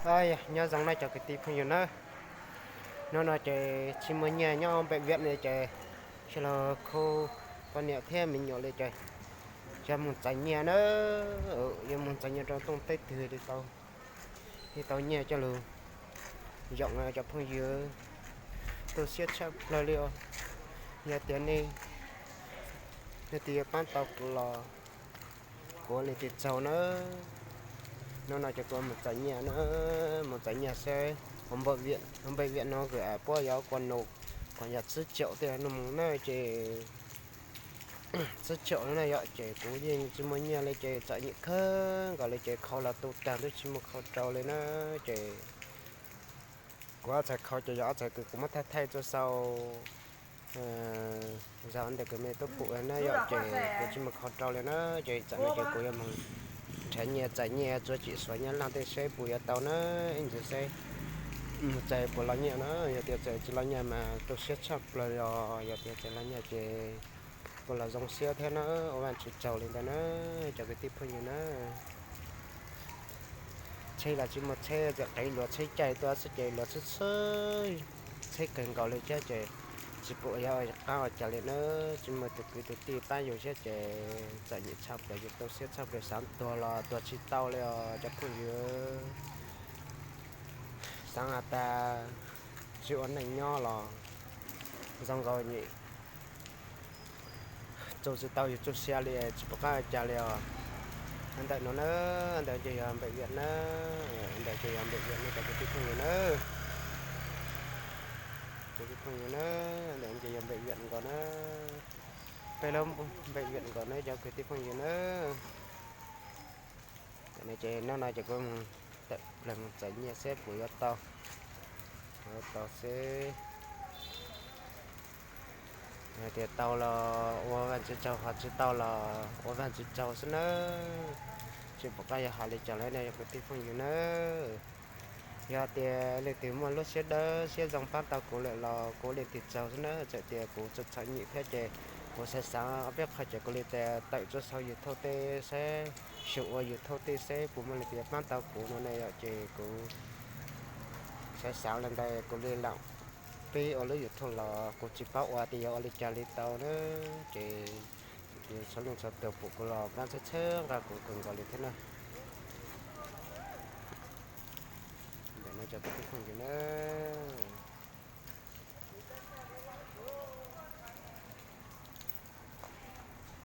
Nyob zoo nawb cov kwv tij phooj ywg nawb. Hnub no ces tsis muaj nyiaj nyob npem viam ne ces sawv los khu poj niam thiab me nyuam li ces yuav mus txais nyiaj nawb. Yuav mus txais nyiaj rau tooj teb twg li tau, li tau nyiaj coj lug yoom cov phooj ywg. Tu siab tshaj plaws li os. Yog tias nej leej twg yuav paab tau kuv los kuv ua leej twg tsaug nawb. Hnub no ces kuv mus txais nyiaj na, mus txais nyiaj seb hauv npem viam no kuv puab yuav kua nus, kuv yog tsib caum tej no mus na ces tsib caum no na yom ces kuv yeej tsis muaj nyiaj li ces txom nyem kawg nkaus li ces khau los tu tag twb tsis muaj khau rau li na ces kuv ob txhais khau ces yog ob txhais kws kuv muab thaij thaij tuaj sau zog ntawm kws mej tub pum na yom ces kuv tsis muaj khau rau li na ces txawm no ces kuv yuav mus nrhav nyiaj txais nyiaj tsuav tsim xuav nyob laj tej seb puas yuav tau na, ib ntsis seb mus txais puas los nyiaj na. Yog tias txais tsis los nyiaj mas tu siab tshaj plaws os, yog tias txais los nyiaj ces puas los zoo siab thiab na. Ua Vaajtswv tsaug li ntawd na cov kwv tij phooj ywg na. Tsheb los tsis muaj tsheb, txawm qev luag tsheb caij tuaj xwb ces luag tsheb tsheb, tsheb kawg nkaus li thiab ces tsis pum yuav ua qab ua cas li na. Tsis muaj tus kwv tus tij pab yug thiab ces txom nyem tshaj plaws, yus tu siab tshaj plaws, xaav tuag los tuag tsis tau li os cov phooj ywg. Xaav has tas tsis ua neej nyob los zoo nkaus nyem txug tsis tau yus txuj sia li, tsis pum qab ua cas li os. Ntawm no na, ntawm ces yog npem viam na, ntawm ces yog npem viam na cov kwv tij phooj ywg na. Kwv tij phooj ywg na, ntawm ces yog npem viam nkaus na. Peb lub npem viam nkaus na cov kwv tij phooj ywg na. Tam no ces hnub no ces kuv tawm plaws mus txais nyiaj seb puas yuav tau, yuav tau seb. Hais tias tau los ua Vaajtswv tsaug, ho tsis tau los ua Vaajtswv tsaug xwb nawb. Tsis pum qab yuav has li cas li ne cov kwv tij phooj ywg nawb. Yog tias leej twg muaj lub siab dawb siab zoo pab tau kuv lawm los kuv ua leej twg tsaug xwb nawb. Txawm tias kuv txom txom nyem thiab ces kuv xav xaav ob peb qho ces kuv li tawm tuaj sau YouTube tej seb, sau ua YouTube tej seb puas muaj leej twg yuav pab tau kuv no ne yom ces kuv xav xaav li ntawd kuv li lam pib ua lub YouTube los kuv tsis paub ua tias yuav ua li cas li tau na. Ces txhua leej txhua tus pum kuv los pab txhawb txhawb nqa kuv kawg nkaus li thiab na. Ntawm no cov kwv tij phooj ywg nawb.